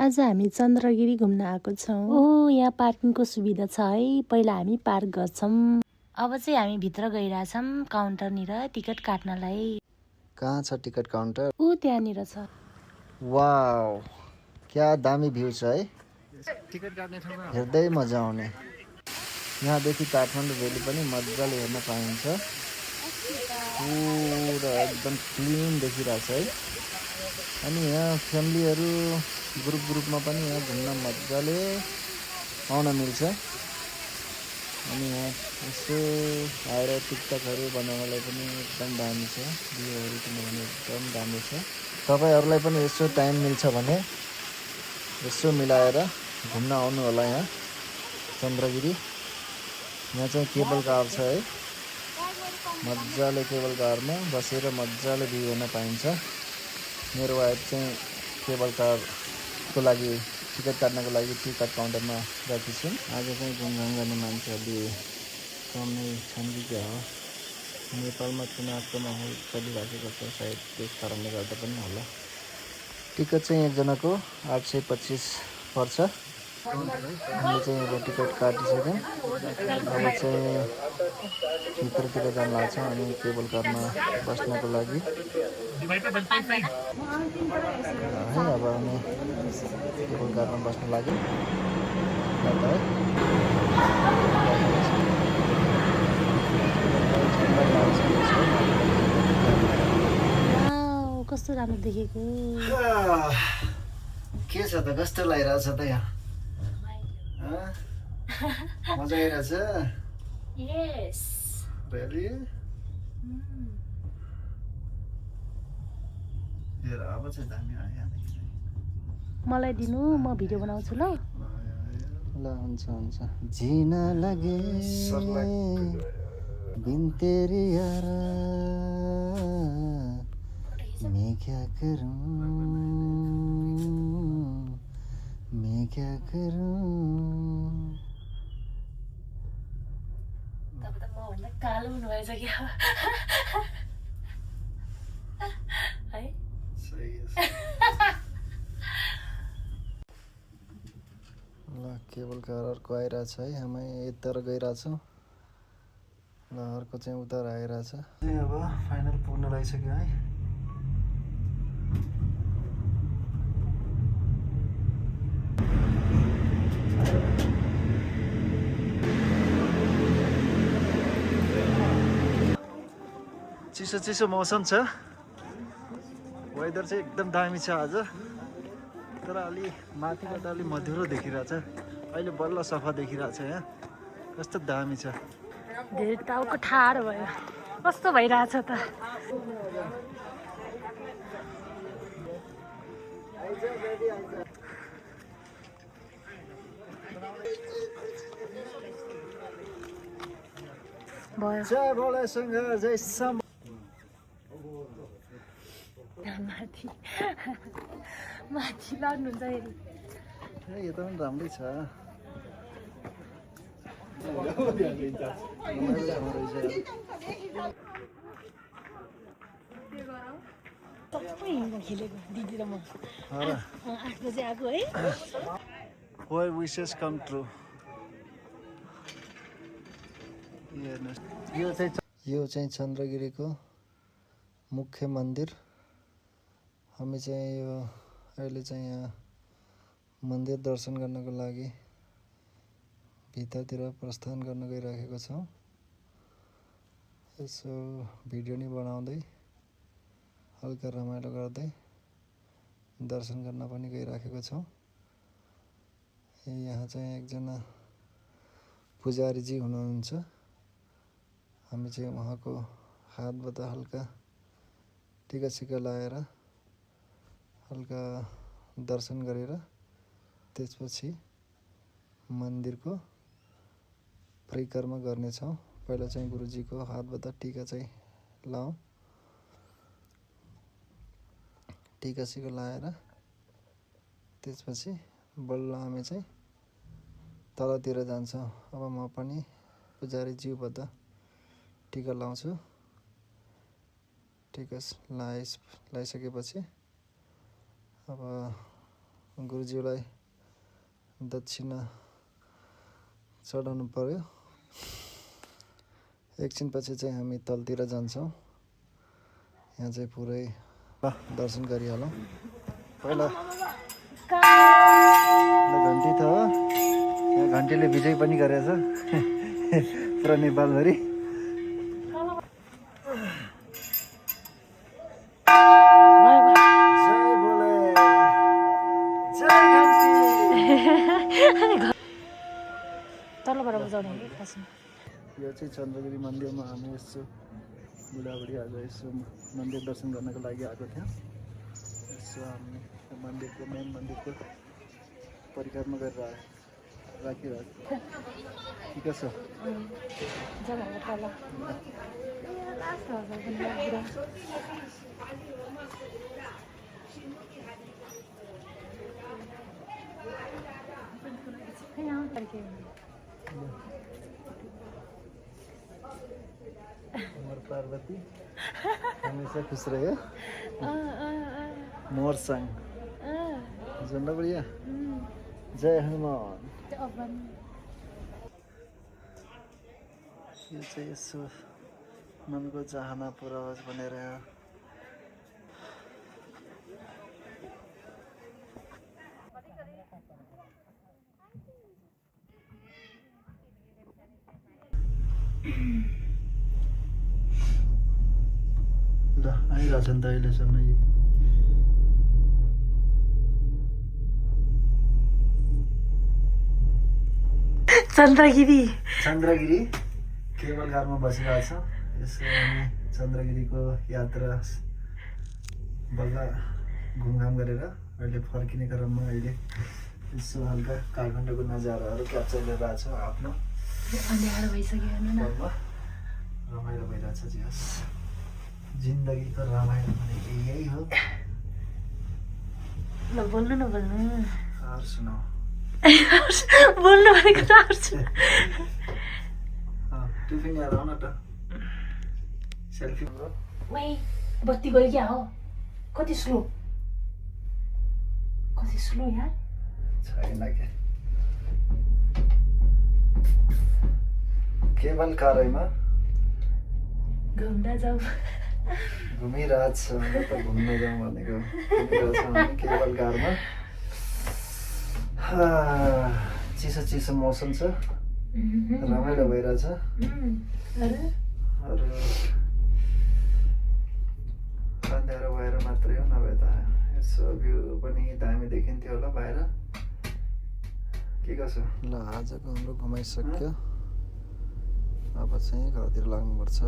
आज हामी चन्द्रगिरी घुम्न आएको छौँ। ओहो, यहाँ पार्किङको सुविधा छ है। पहिला हामी पार्क गर्छौँ। अब चाहिँ हामी भित्र गइरहेछौँ काउन्टरनिर टिकट काट्नलाई। कहाँ छ टिकट काउन्टर? ऊ त्यहाँनिर छ। वाउ, क्या दामी भ्यू छ है। टिकट काट्ने ठाउँमा हेर्दै मजा आउने। यहाँदेखि काठमाडौँ भ्याली पनि मजाले हेर्न पाइन्छ। पुरा एकदम क्लिन देखिरहेछ है। अनि यहाँ फ्यामिलीहरू ग्रुपमा पनि यहाँ घुम्न मजाले आउन मिल्छ। अनि यहाँ यसो आएर टिकटकहरू बनाउनलाई पनि एकदम दामी छ। भ्यूहरू किनभने एकदम दामी छ। तपाईँहरूलाई पनि यसो टाइम मिल्छ भने यसो मिलाएर घुम्न आउनु होला यहाँ चन्द्रगिरी। यहाँ चाहिँ केबल कार छ है। मजाले केबल कारमा बसेर मजाले भ्यू हेर्न पाइन्छ। मेरो वाइफ चाहिँ केबल कारको लागि टिकट काट्नको लागि टिकट काउन्टरमा गएकी छिन्। आज चाहिँ घुमघाम गर्ने मान्छे अलि कमै छन् कि क्या हो। नेपालमा चुनावको माहौल चलिराखेको छ, सायद त्यस कारणले गर्दा पनि होला। टिकट चाहिँ एकजनाको 825 पर्छ। हामीले चाहिँ अब टिकट काटिसक्यौँ। अब चाहिँ भित्रतिर जान लाग्छौँ अनि केबल कारमा बस्नको लागि है। अब हामी केबल कारमा बस्न लाग्यौँ। कस्तो राम्रो देखेको। के छ त, कस्तो लागिरहेछ त यहाँ? मजा आइरहेछ? यस। Really? हेर अब चाहिँ दामी आयो यहाँदेखि। मलाई दिनु, म भिडियो बनाउँछु ल। ल हुन्छ हुन्छ। जीना लगे बिन तेरी यारा मैं क्या करूं। तब त म भन्दा कालो हुनुभएछ क्या है। सही ल केबल कार अर्को आइरहेछ है। हामी यतातिर गइरहेछौँ। ल अर्को चाहिँ उता आइरहेछ। अब फाइनल पुग्न लागिसक्यो है। चिसो चिसो मौसम छ। वेदर चाहिँ एकदम दामी छ आज। तर अलि माथिबाट अलि मधुरो देखिरहेछ। अहिले बल्ल सफा देखिरहेछ यहाँ। कस्तो दामी छ। धेरै टाउको ठाडो भयो। कस्तो भइरहेछ त। भयो। जय भोले शङ्कर, जय सम। माथि माथि लड्नुहुन्छ फेरि। यो त पनि राम्रै छ। सबै हिँड्न खेलेको दिदी र म। 8 बजे आएको है। Where wishes come true. यो चाहिँ चन्द्रगिरीको मुख्य मन्दिर। हामी चाहिँ यो अहिले चाहिँ यहाँ मन्दिर दर्शन गर्नको लागि भित्रतिर प्रस्थान गर्न गइराखेको छौँ। यसो भिडियो नि बनाउँदै हल्का रमाइलो गर्दै दर्शन गर्न पनि गइराखेको छौँ। यहाँ चाहिँ एकजना पुजारीजी हुनुहुन्छ। हामी चाहिँ उहाँको हातबाट हल्का टिका सिका लगाएर हल्का दर्शन गरेर त्यसपछि मन्दिरको परिक्रमा गर्नेछौँ। पहिला चाहिँ गुरुजीको हातबाट टिका चाहिँ लाउँ। टिका सिका लगाएर त्यसपछि बल्ल हामी चाहिँ तलतिर जान्छौँ। अब म पनि पुजारीज्यूबाट टिका लाउँछु। टिका लगाइसकेपछि अब गुरुज्यूलाई दक्षिणा चढाउनु पर्यो। एकछिनपछि चाहिँ हामी तलतिर जान्छौँ। यहाँ चाहिँ पुरै दर्शन गरिहालौँ। पहिला घन्टी छ हो, यहाँ घन्टीले विजय पनि गरेछ पुरा नेपालभरि। तलबाट बजाउने कि खासमा? यो चाहिँ चन्द्रगिरी मन्दिरमा हामी यसो बुढाबुढी आज यसो मन्दिर दर्शन गर्नको लागि आएको थियौँ। यसो हामी मन्दिरको मेन मन्दिरको परिक्रमा गरेर राखिरहेको ठिक छ। पार्वती हमेशा खुश रहे। मोर संग झन्डा बढ़िया। जय हनुमान। यो चाहिँ यसो मनको चाहना पुरा होस् भनेर ल आइरहेछ नि त अहिलेसम्म। चन्द्रगिरी केबल कारमा बसिरहेको छ। यसो हामी चन्द्रगिरीको यात्रा बल्ल घुमघाम गरेर अहिले फर्किने क्रममा अहिले यसो हल्का काठमाडौँको नजाराहरू क्याप्चर गरिरहेको छ आफ्नो अँध्यारो भइसक्यो हेर्नु न। रमाइलो भइरहेछ। जियोस् जिन्दगीको रमाइलो भनेको यही हो। ल बोल्नु न बोल्नु। और सुनाऊ। बोल्नु भनेको त टिफिन याद आउन त सेल्फी। वै बत्ती गयो क्या हो? कति स्लो यार। छैन के केवल कारैमा घुम्न जाऊ। घुमिरहेछ त घुम्न जाउँ भनेको। घुमिरहेछ हामी केवल कारमा। चिसो चिसो मौसम छ, रमाइलो भइरहेछ। अरू अँध्यारो भएर मात्रै हो, नभए त यसो भ्यू पनि दामी देखिन्थ्यो होला बाहिर। के कसो? ल आजको हाम्रो घुमाइसक्यो। अब चाहिँ घरतिर लाग्नुपर्छ।